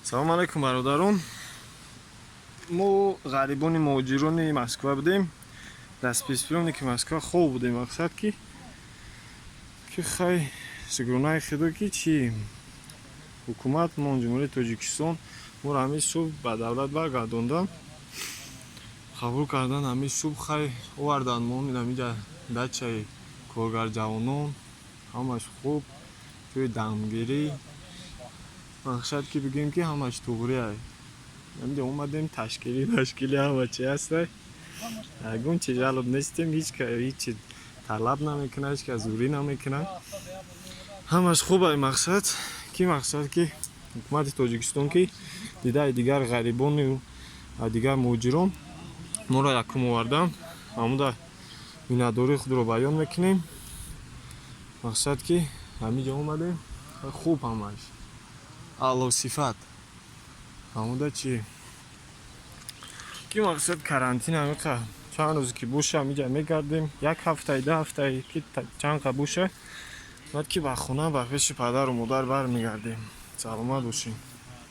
Салому алайкум, бародарон. Мо ғарибони муҳоҷирони Москва будем, дар спецприёмники Москва хоб будем. Мақсад ки хай, шукронаи Худо, ки чӣ ҳукумат мо, Ҷумҳурии Тоҷикистон, моро ҳамин субҳ ба давлат баргардондан, қабул кардан. Ҳамин субҳ, хай, овардан мо ҳамиҷа дачаи коргарҷавонон. Ҳамаш хуб, ҷои дамгирӣ. Мақсад ки бигӯем, ки ҳамаш туғри ай. Ҳамиҷа омадем, ташкилӣ машкилӣ, ҳама чи ҳастай, ягон чи жалоб нестем. Ҳеҷ чи талаб намекунад, ҳеҷ кас зӯрӣ намекунад, ҳамаш хуб ай. Мақсад ки ҳукумати Тоҷикистон, ки дидаи дигар ғарибону дигар муҳоҷирон моро якум овардан, ҳамуда миннатдории худро баён мекунем. Мақсад ки ҳамиҷа омадем, хуб, ҳамаш аълосифат. Ҳамуда чи ки мақсад, карантин ҳамиқа чанд рӯзе ки боша, ҳамиҷа мегардем, як ҳафтаи, 10 ҳафтаи, ки чанд қа боша, баъд ки ба хона, ба пеши падару модар бармегардем. Саломат бошем.